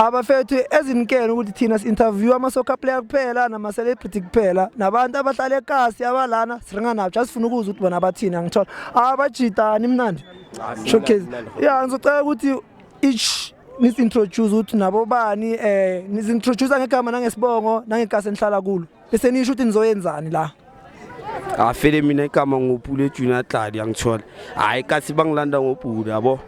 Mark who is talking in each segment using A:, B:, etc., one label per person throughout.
A: Abafethu, ezinikele ukuthi thina si-interview ama-soccer player kuphela nama-celebrity kuphela, nabantu abahlala ekasi abalana siringa nabo, just sifuna ukuzwa ukuthi bona bathini. Angithola abajitani mnandi showcase. Ya, ngizocela ukuthi each nisi-introduce ukuthi nabo bani, nizi-introduce ngegama nangesibongo nangekasi enihlala kulo, bese nisho ukuthi nizoyenzani la.
B: Afele mina igama nguPule Junior Tladi, angithola. Hayi, kasi bangilanda ngoPule, yabo.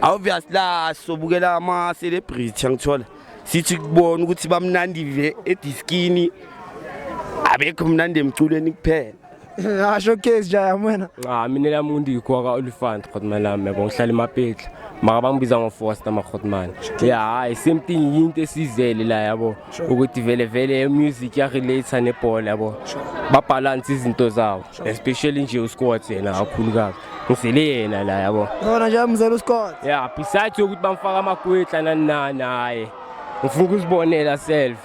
B: Obvious la sobukela ama celebrity, angithola. Sithi kubona ukuthi bamnandi ve ediskini, abekho mnandi emculweni kuphela.
A: Ah, showcase jaya wena.
C: Ah, mina lami undikho ka-Olifant Grootman lami, yabo, ngihlala eMapetla, maka bangibiza ngo-Foster ma-Grootman. Ya, hayi, same thing, yinto esizele la, yabo, ukuthi vele vele music ya-relate nebhola, yabo, ba-balance izinto zabo, especially nje uScott yena kakhulukazi, ngizele yena la, yabo.
A: Yona nje mzela uScott.
C: Ya, besides yokuthi bamfaka amakwetla nani nani, hayi, ngifuna ukuzibonela self.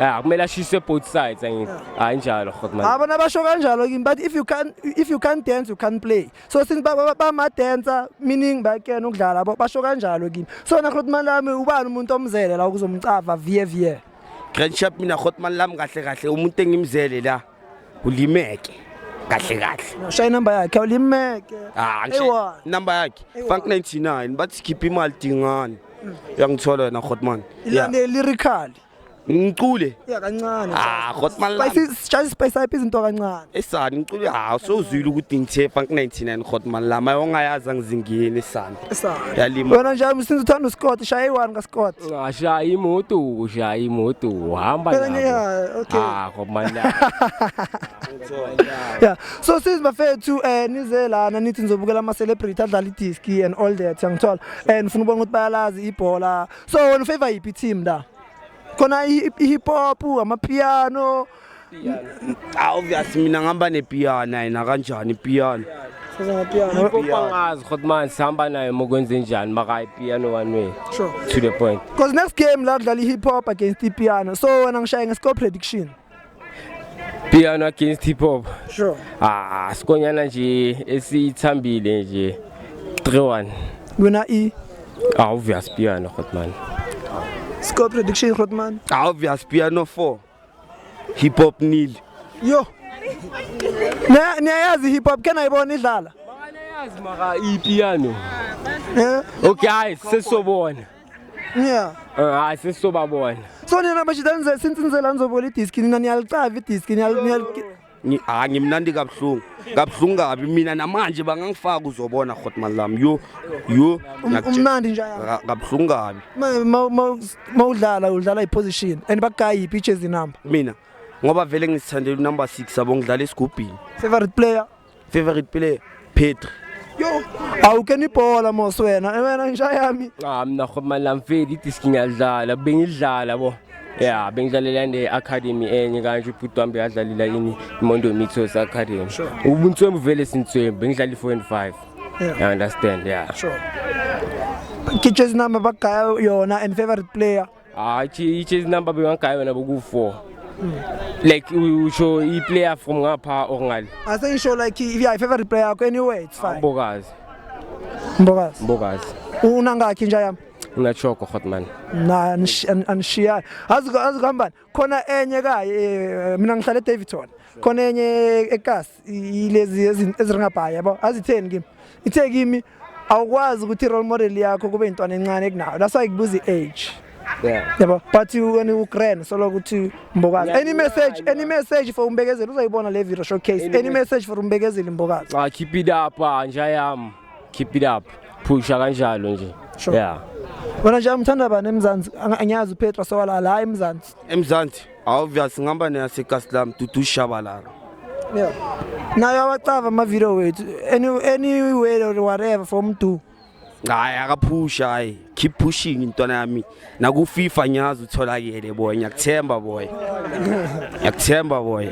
C: Ya, kumele ashise both sides, angithi hayi njalo, Grootman.
A: Abona basho kanjalo kimi, but if you can't dance, you can't play. So since bama dancer, meaning bayakena ukudlala, bo basho kanjalo kimi. So na Grootman lami, ubani umuntu omzele la ukuzomcava vie vie?
B: Grand Sharp, mina Grootman lami, kahle kahle umuntu engimzele la ulimeke kahle kahle.
A: Shaya inamba yakhe awulimeke.
B: Ah.
A: Eyi-one.
B: Number yakhe Funk 99, bathi khipha imali dingane. Uyangithola wena, Grootman? Yeah.
A: Ilande lyrical.
B: Ngicule?
A: Ya, kancane.
B: Ah, Grootman lami.
A: Spice, just spice up izinto kancane.
B: Esani ngicule, ah, sowuzwile ukuthi ngithe Funk 99, Grootman lami ayongayazi angizingeni esani.
A: Esani.
B: Yalima.
A: Wena nje since uthanda uScott, shaya i-one kaScott.
C: Ah, shaya imoto, shaya imoto, hamba
A: Phela
C: nabo.
A: Yeah, okay.
C: Ah, Grootman lami.
A: Yeah, so since bafethu nize lana nithi nizobukela ama celebrity adlala idiski and all that, ngithola and ngifuna ukubona ukuthi bayalazi ibhola. So wena favor yiphi team la khona, i-hip hop, amapiano?
B: Ah, obvious mina ngihamba nepiano, yena kanjani ipiano?
A: Amapiano.
C: Hip hop angazi, Grootman, sihamba nayo mokwenze njani, maka ipiano one way. To the point.
A: Because next game la kudlala i-hip hop against ipiano, so wena ngishaye nge-score prediction.
C: Piano against hip hop.
A: Sure.
C: Ah, sikonyana nje esithambile nje. 3-1.
A: Wena i
C: Ah, obvious piano, Grootman.
A: Score prediction, Grootman?
B: Ah, obvious piano 4, hip hop nil.
A: Yo, niyayazi i-hip hop, ke nayibona idlala?
C: Yazi maka ipiano.
A: Eh?
C: Okay, hayi, sesobona. Ah, hayi, sesobabona.
A: So nina bashita nize since nize la nizobukela idiski, nina niyalicava idiski,
B: Ah, ngimnandi kabuhlungu kabuhlungu kabi mina, namanje bangangifaka, uzobona, Grootman lami, yo yo.
A: Umnandi nje ayami.
B: Kabuhlungu kabi.
A: Ma udlala, udlala i-position and bakugaya yiphi i-jersey number?
B: Mina ngoba vele ngisithandela unumber 6, abo, ngidlala esigubhini.
A: Favorite player?
B: Favorite player, Petri.
A: Yo, awukena ibhola mos wena, wena nja yami.
C: Ah, mina Grootman lami mfethu, idiski ngiyadlala, bengidlala bo. Ya, bengidlalela ne-academy enye kanje, ubhuti wami bekadlalela ini, iMondo Mythos Academy. Ubuntswembu vele sintswembu, bengidlala i-4 and 5. You understand, yeah.
A: Sure, ke jersey number bakugaya yona and favorite player?
C: Ah, i-jersey number bengangigaya yona boku-4. Like usho i-player from ngapha or ngale?
A: Asengisho like if yeah, favorite player yakho, anyway it's fine.
C: Mbokazi.
A: Mbokazi.
C: Mbokazi.
A: Unangakhi nja yami?
C: Unachoko, Grootman.
A: Na anishiya azi kuhambani khona enye kaye, mina ngihlala eDaveyton, khona enye ekasi ilezi eziringabhayi, yabo, azitheni kimi, ithe kimi awukwazi ukuthi i-role model yakho kube intwana encane kunayo, that's why kubuza i-age. Yabo, but wena ugrand solo ukuthi Mbokazi, any message for uMbekezeli? Uzayibona le video, showcase. Any message for uMbekezeli Mbokazi?
C: Ah, keep it up, ah, nja yami. Keep it up. Pusha kanjalo nje. Yeah.
A: Wena nje umthanda bani eMzansi? Angiyazi uPetra sowala la eMzansi.
B: Emzansi, obvious ngihamba neyasekasi lami, Dudu Shabalala.
A: Yeah, nayo awacava ama-video wethu anyway or whatever for umdu.
B: Hayi, akaphusha, hayi, keep pushing intwana yami, naku-FIFA ngiyazi utholakele boy, ngiyakuthemba boy, ngiyakuthemba boy.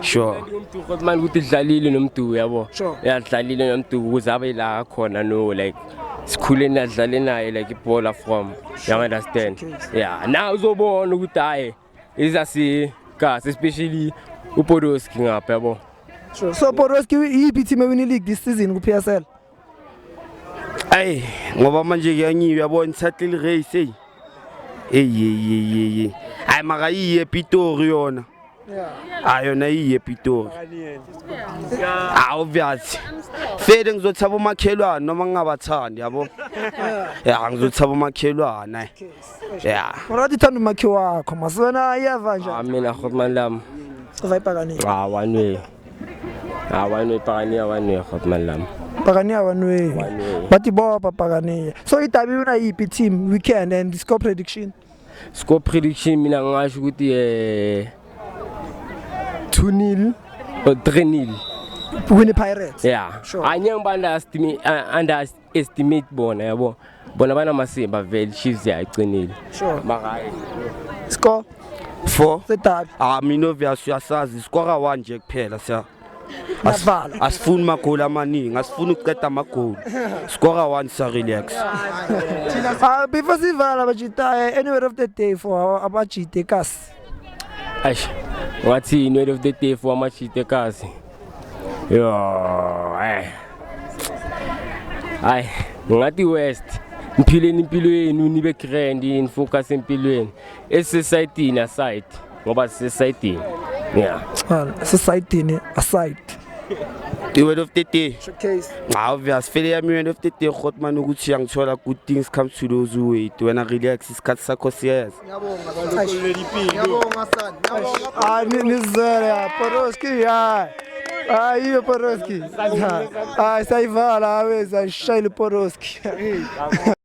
B: Sure.
C: Umntu, Grootman, ukuthi dlalile nomntu, yabo. Yadlalile nomntu ukuze abe la khona, no, like sikhule nadlale naye like ibhola from, you understand? Yeah, now uzobona ukuthi hayi izasi kasi, especially uPodoski ngapha, yabo.
A: Sure. So Podolski, iyiphi team ewin league this season ku-PSL?
B: Ayi, ngoba manje kuyanyiwe, yabona, title race, eyi. Hey hey hey hey. Hayi maka iye Pitori yona. Hayi yona iye Pitori. Ah obvious. Fede ngizothaba umakhelwane noma ngingabathandi yabo. Ya ngizothaba umakhelwane. Ya.
A: Mara ithanda umakhi wakho masona iyava nje.
C: Ah mina Grootman lami.
A: Siva ibhakaniya.
C: Ah one way. Ah one way Bhakaniya one way Grootman lami.
A: Bhakaniya one way.
C: One way.
A: Bathi bopha Bhakaniya. So idabi una yiphi team weekend and score prediction?
C: Score prediction mina ngingasho ukuthi 2-0 or 3-0.
A: Win the Pirates.
C: Yeah.
A: Sure.
C: Angeke ngiba underestimate underestimate bona yabo. Bona banamasimba vele Chiefs yayiqinile.
A: Sure.
C: Mara hayi.
A: Score
B: 4
A: sedabi.
B: Ah mina obvious uyasazi score 1 nje kuphela siya.
A: Navala.
B: Asifuni magoli amaningi, asifuni ukuqeda amagoli. Score 1 sa relax.
A: Ah before sivala bajita any word of the day for abajite kasi.
C: Eish. Ngathi word of the day for amajite kasi. Yo, eh. Hayi, ngathi West. Niphileni impilo yenu nibe grand nifocus empilweni. Esesayitini aside ngoba sisesayitini. Yeah.
A: Ah society aside.
B: The word of the day.
A: Showcase.
B: Ah obvious fele yami word of the day Grootman ukuthi uyangithola good things come to those who wait. Wena relax isikhathi sakho siyeza.
A: Ah nizele ya Poroski ya. Ah iyo Poroski. Ah sayivala aweza shayile Poroski.